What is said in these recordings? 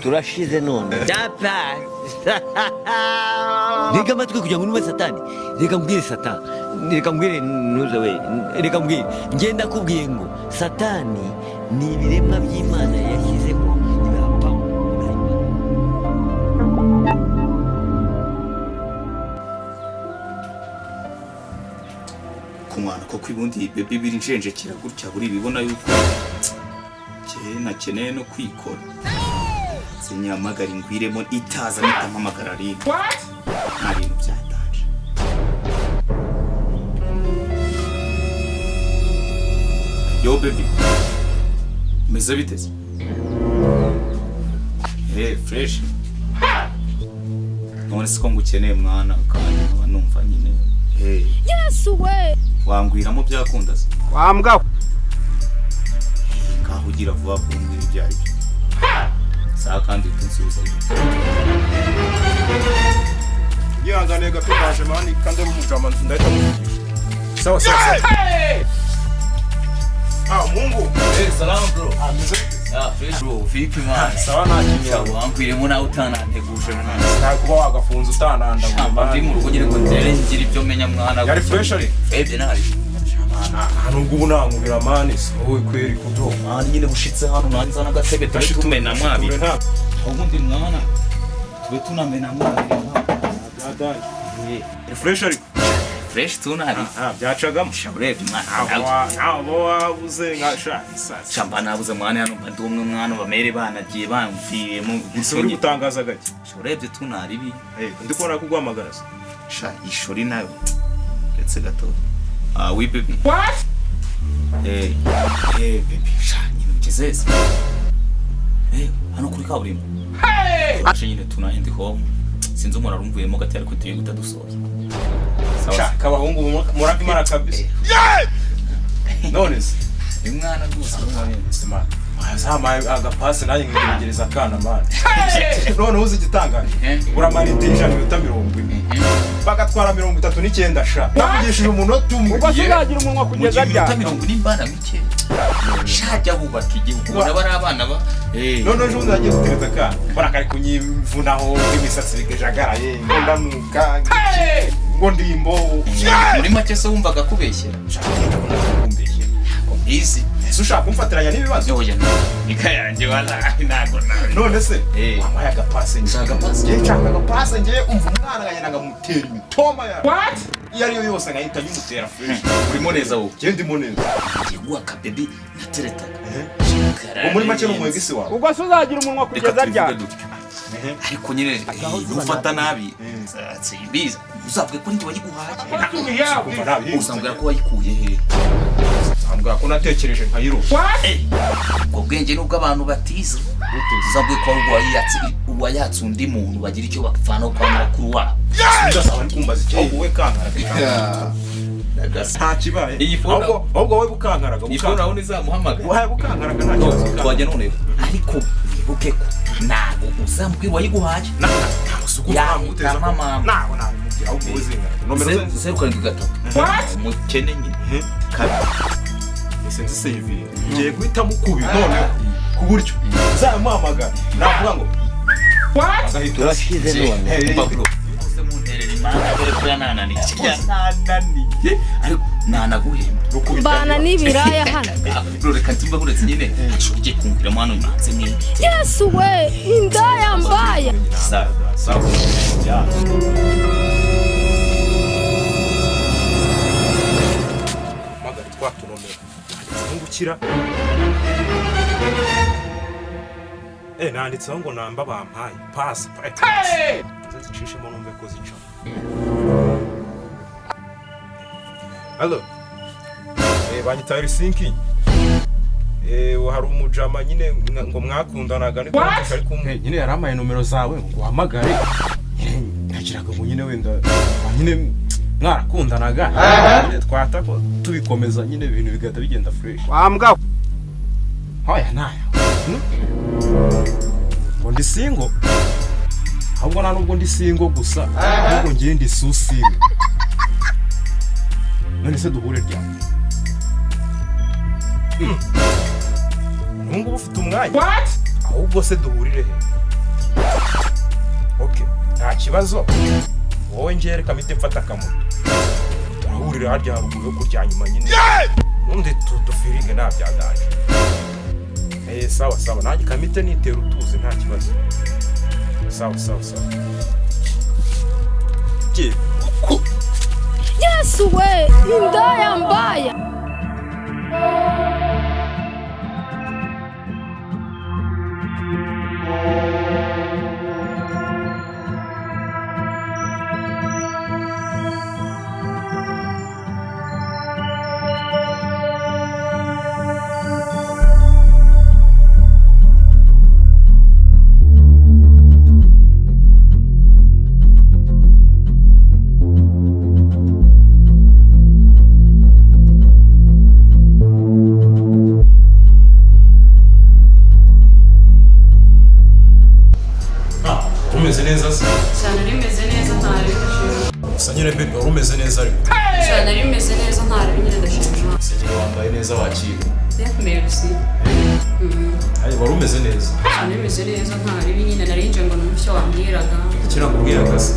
Turashize none. Ntega amatwi kugira ngo numve Satani. Reka mbwire Satani, reka mbwire ntuze we, reka mbwire. Ngenda kubwiye ngo Satani ni ibiremwa by'Imana yashyizeho, ibiha power, ibiha imbaraga. Ku mwana koko, ubundi baby biri njenjekera gutya, buri bibona yuko njye nakeneye no kwikora, sinyahamagara ingwiremo itaza nitampamagara rimwe, nta bintu byatanje. Yo baby, meze bite se? Eh, fresh. None se ko ngukeneye mwana, kandi nkaba numva nyine, eh, Yesu we! Wangwiramo byakunda se? Wambwa. Ngaho ugira vuba kumbwira ibyo ari byo saa, kandi uhita unsubiza. Yihanganiye gato, ndaje man, kandi ari umujama, ndahita muvugisha. Sawa sawa sawa. Ah, mungu. Hey, salamu bro. Ah, meze bite? Ah, fresh bro. Vipi man? Sawa, nta kintu. Shabu wangwiremo nawe utananteguje mwana. Nta kuba wagafunze utananda. Shamba ndi mu rugo nyine ngo ntere ngira ibyo menya mwana. Yari fresh ari? Ebye nari. Nubwo ubu nankubira man, si wowe kweri kudo. Mwana, nyine bushitse hano nanza n'agatebe tube tumena mwabiri. Nta Ubundi mwana tube tunamena mwabiri. Ni fresh ariko. Fresh tunari. Ah, byacagamo. Shabu urebye mwana. Ntabwo wabuze nka sha sasa. Shamba nabuze mwana, hano mba ndi umwe mwana, bamere banagiye bamviriyemo. Ese uri gutangaza gake? Sha urebye tunari ibi. Eh, ndi kubona ko uguhamagara se. Sha ishori nayo ndetse gato. Ah oui baby. What? Eh eh baby, sha nyine ugeze se? Eh, hano kuri kaburimbo. Hey! Sha nyine tuna ndi home. Sinzi umuntu arumvuyemo gati, ariko tugiye guhita dusoza. Sawa. Sha kabahungu murabimara kabisa. None se Uyu mwana rwose urumva. Sima. Wazampaye agapasi nanjye nkigerageza akana man. None uzi igitangaje? Uramara 100 iminota 40. Bagatwara 39 sha. Navugishije umunota umwe. Ubwo se uzagira umunwa Mu gihe kugeza iminota ryari? 40 imbana mike. Shajya bubaka igihugu. Ubona bari abana ba. Eh. None ejo bundi nagiye gutereta akana. Mbona kari kunyivunaho imisatsi bigajagaraye, ngo ndanuka, ngo ndimbo. Muri make se wumvaga kubeshyera? Sha ndabona kumbeshya. Easy. Ese ushaka kumfatiranya n'ibibazo? Oya, nika yanjye wala ntago nawe. None se Eh. wampaye agapasi njye? Ushaka agapasi? Njye nshaka agapasi njye, umva umwana nkagenda nkamutera imitoma ya iyo ariyo yose, nkahita nyimutera fresh. Urimo neza wowe. Njye ndimo neza. Ngiye guha akabebi nateretaga. Ubu muri make ni umu ex wawe. Ubwo se uzagira umunwa Reka kugeza tubivuge ryari? dutyo. Ariko nyine nufata nabi simbizi, uzavuge ko njye wayiguhaye. Kumva nabi. Uzambwira ko wayikuye he? Uzambwira ko natekereje nkayirose. Ubwo bwenge nubwo abantu batize, uzavuge ko wayatse undi muntu bagira icyo bapfana kwa nyirakuru wabo. Ndasaba ndi kumbaza icyo, ahubwo wowe kankaraga nta kibaye. Iyi phone- Ahubwo wowe bukankaraga. Iyi phone nawe ntizamuhamagara. Wahaye bukankaraga nta kibazo. Twajya noneho, ariko wibuke ko ntabwo uzambwira wayiguhaye. Yahita mama. Ntabwo nabimubwira, ahubwo wowe zinkaraga nomero ze. 073 umukene nyine. Ese nzi seyiviye ngiye guhita mukubira noneho ku buryo nzamuhamagara navuga ngo agahita. Turashize none. Umva bro, use munterera imana dore ko yanananiye, yanananiye, ariko nanaguhemba. Mbana n'ibiraya hano. Bro, reka ntimba uretse nyine ashobora ugiye kumviramo hano nanze nk'iyi. Yesu we, indaya mbaya! Sawa. Sawa. Magari twa tunomero nanditseho ngo ukira, eh, nanditseho ngo namba bampaye pasi, nze zicishemo numve ko zicamo. Hello, eh, banyita Helsinki. Eh, hari umujama nyine ngo mwakundanaga niko ari kumwe nyine, yarampaye nomero zawe ngo uhamagare nyine, nagiraga ngo nyine wenda nyine mwarakundanaga nyine, twata ko tubikomeza nyine ibintu bigahita bigenda fresh. Wambwa. Hoya naya. Ngo ndi single, ahubwo nta nubwo ndi single gusa, ahubwo ngiye ndi susingle. None se duhure ryari? Ubu ngubu ufite umwanya? Ahubwo se duhurire he? Okay, nta kibazo. Wowe ngiye reka mpite mfata akamoto. Turahurira harya haruguru yo kurya nyuma nyine. Ubundi dufiringe nta byaganje. Sawa sawa, nanjye kamite nitera utuzi nta kibazo. Sawa sawa sawa. Yesu we, indaya mbaya. Umeze neza se? Cyane rimeze neza ntari ndashima. Gusa nyine bebe wari umeze neza ariko. Cyane rimeze neza ntari nyine ndashima. Gusa nyine wambaye neza wakira. Merci. Ayi wari umeze neza. Cyane rimeze neza ntari nyine narinje ngo numve wambwiraga. Icyo nakubwiraga se?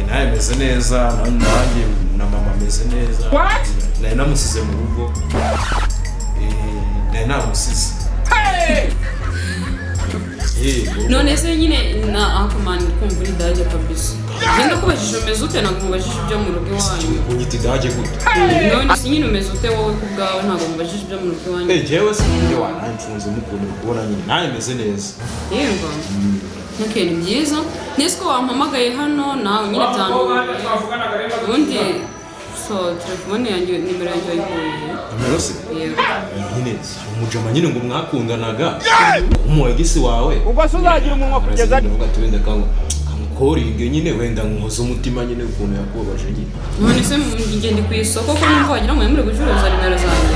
Nawe meze neza, nanjye na mama ameze neza. What? Nari namusize mu rugo. Nari namusize. None se nyine na akomani kumva uri dage kabisa. Njye ndakubajije umeze ute ntabwo mubajije ibyo mu rugo iwanyu. Unyita idage gute? None se nyine umeze ute wowe ku bwawe ntabwo mubajije ibyo mu rugo iwanyu. Njyewe se njye wanamfunze mukuntu uri kubona nyine nawe meze neza. Yego. Okay, ni byiza. Nese ko wampamagaye hano nawe nyine byantunguye. Ubundi so telefone yanjye nimero yanjye wayikuye. Nimero se? Yego. Nyine umujama nyine ngo mwakundanaga. Umuwegisi wawe. Ubwo se uzagira umunwa kugeza Ndavuga ati wenda kamukoringe nyine wenda nkoze umutima nyine ukuntu yakubabaje nyine. None se njye ndi ku isoko ko numva wagira ngo muri gucuruza nimero zanjye.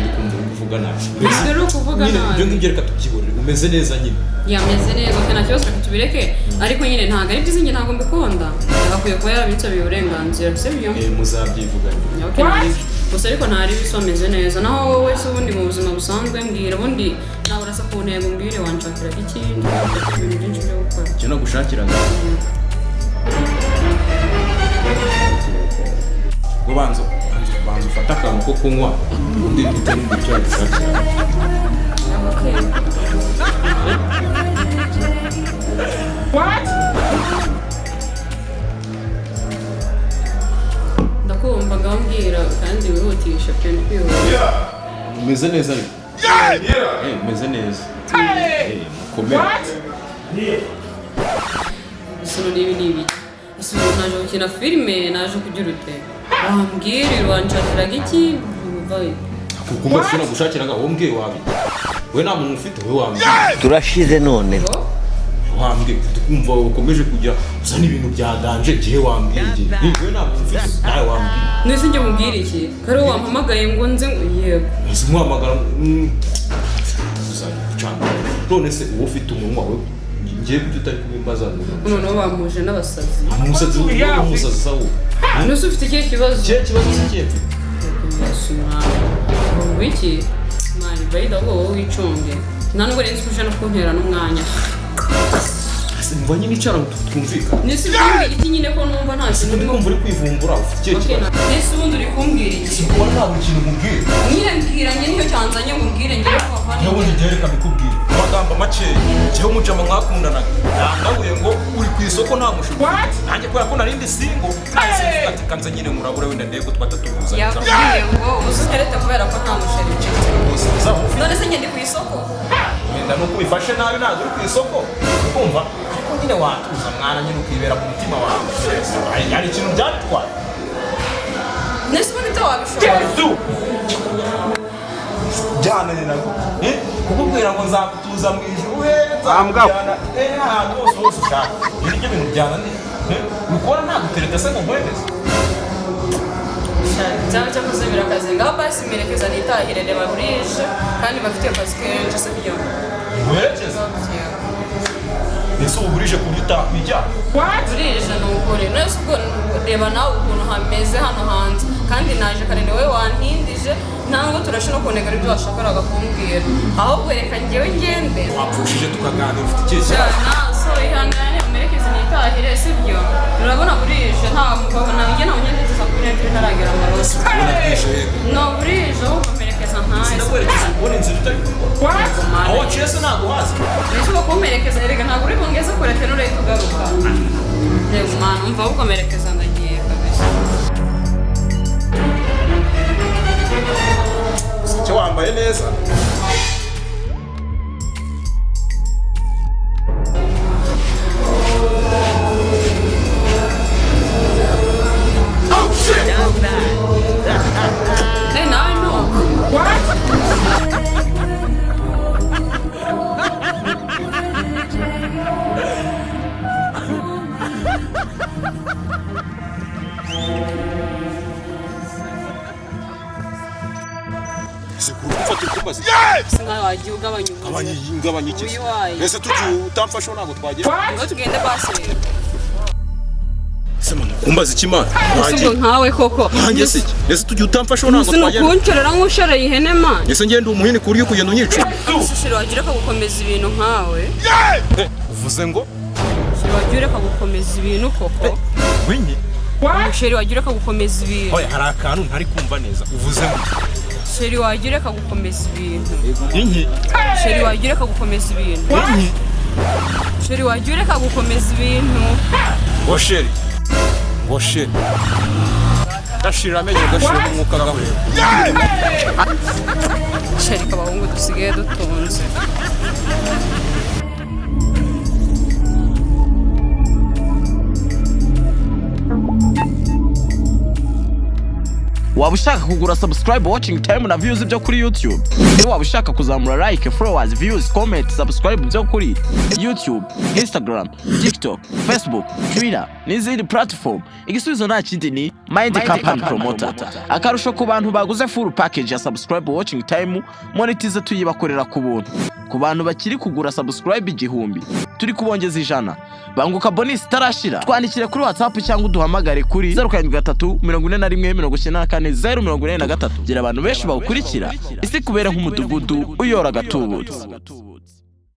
Ndi kumva uri kuvuga nabi. Ntabwo ari ukuvuga Nyine nabi. ibyo ngibyo reka tubyihorere umeze neza nyine. Yameze neza okay, nta kibazo reka tubireke ariko nyine ntabwo ari byiza njye ntabwo mbikunda. Akwiye kuba yarabinsabiye uburenganzira sibyo? Muzabyivuganye. Okay, gusa ariko ntari biso ameze neza naho wowe se ubundi mu buzima busanzwe mbwira ubundi nawe urasa ku ntego mbwire wanshakiraga iki ibintu byinshi byo gukora. Icyo nagushakiraga. Ngo banza ufate akantu ko kunywa ubundi duhite numva icyo nagushakiraga. Okay. What? Ndakumva ngaho mbwira kandi wihutisha pe ndikwihuta. Umeze neza ariko. Umeze neza. Mukomere. Gusa none ibi ni ibiki? Gusa ubu naje gukina filime naje kugira ute? Wambwira wanshakiraga iki? Kuko se nagushakiraga wowe mbwiye wabiki. We nta muntu ufite wowe wambwiye. Turashize none. Wambwiye kumva ukomeje kujya uzana ibintu bya danje gihe wambwiye. We nta muntu ufite nawe wambwiye. Nese njye mubwire iki? Kare wampamagaye ngo nze yego. Nzi muhamagara uzajya gucana. None se uwo ufite umunwa we ngiye kuki utari kubimbaza ngo Noneho bampuje n'abasazi. umusazi umusazi sawo. Nese ufite ikihe kibazo? Ikihe kibazo se kihe mfite? Yesu mwana. Ngo iki? Mani bayida ahubwo wowe wicunge. Nta nubwo nari nzi ko uje no kuntera n'umwanya. Mva nyine icara twumvikane. Nese umbwira iki nyine ko numva nta kintu Ndi kumva uri kwivumbura ufite ikihe kibazo? Nese ubundi uri kumbwira iki? Kuba nta buri kintu nkubwira. Nyine mbwira njye nicyo cyanzanye ngo umbwire ngere ko hano. N'ubundi njyewe reka mbikubwire. Amagambo makeya. Njyewe umujama mwakundanaga. Yandahuye ngo uri ku isoko nta mushuti. Nanjye kubera ko narindi single nahise mvuga ati kanze nyine murabura wenda ndebe ko twata tuvuzanya. Yakubwiye ngo uzuterete kubera ko nta musheri mfite. Rwose uzaba ufite. None se njye ndi ku isoko? Wenda nuko ubifashe nabi ntabwo uri ku isoko. Kumva ariko nyine watuza mwana nyine ukibera ku mutima wawe. Hari ikintu byatwaye. Nese ubundi ibyo wabishobora. Byananira kukubwira ngo nzakutuza mu ijuru he nzakujyana ahantu hose hose ushaka. Ibi nibyo bintu byananiye. Uri kubona ntagutereta se ngo nkwemeze. Cyangwa cyakoze birakaze ngaho basi merekeza nitahire reba burije kandi bafite akazi kenshi se byo. Werekeza. Ese ubu burije ku buryo utakwijyana? Burije ni ukuri. Nese ubwo reba nawe ukuntu hameze hano hanze kandi naje kare ni wowe wantindije Ntabwo turashe no kuneka aribyo washakaga kumbwira. Ahubwo reka njyewe ngende. Wapfushije tukaganira, ufite ikihe kibazo? Jana, so ihangane umerekeze nitahire, sibyo? Urabona burije, nta mukobwa nanjye nta munyendezi saa 12 ntaragera mu rugo. Ubona bwije yego. No, burije ahubwo mperekeza ntahe. Sinaguherekeza kubona inzira utari kubona. Aho waciye se ntabwo uhazi. Ese uba kumperekeza erega ntabwo uri bungeze kure tena urahita ugaruka. Yego mwana, umva ahubwo mperekeza ndagiye kabisa. Icyo wambaye neza. Eh, nawe nuko. Ese kuri gufata ukumbaza? Ese nkawe wagiye ugabanya umuriro. Ngabanya iki? Uyiwaye. Ese tugiye utamfashe ntabwo twagera. Ngo tugende basi rero. Ese mama kumbaza iki mana? Ese ubwo nkawe koko. Nanjye se iki? Ese tugiye utamfashe ntabwo Ese ni twagera. ukunshorera nk'ushoreye ihene man. Ese ngende umuhini ku buryo kugenda unyica. Ese sheri wagira ureka gukomeza ibintu nkawe. Uvuze ngo Sheri wagira ureka gukomeza ibintu koko. winyi? Sheri wagira ureka gukomeza ibintu. Oya, hari akantu ntari kumva neza. Uvuze ngo Sheri wagira ureka gukomeza ibintu. inki? Sheri wagira ureka gukomeza ibintu. Inki? Sheri wagira ureka gukomeza ibintu. Ngo sheri. Ngo sheri. Gashira amenyo gashira umwuka gahwera. Sheri abahungu dusigaye dutunze. Waba ushaka kugura subscribe, watching time na views byo kuri YouTube? Niba waba ushaka kuzamura like, followers, views, comment, subscribe byo kuri YouTube, Instagram, TikTok, Facebook, Twitter n'izindi platform, igisubizo nta kindi ni Mind Company Promoter. Akarusho ku bantu baguze full package ya subscribe, watching time, monetize, tuyibakorera ku buntu. Ku bantu bakiri kugura subscribe 1000, turi kubongeza 100. Banguka bonus itarashira. Twandikire kuri WhatsApp cyangwa uduhamagare kuri 073 41 94 043. Gira abantu benshi bawukurikira, isi kubera nk'umudugudu uyora agatubutse.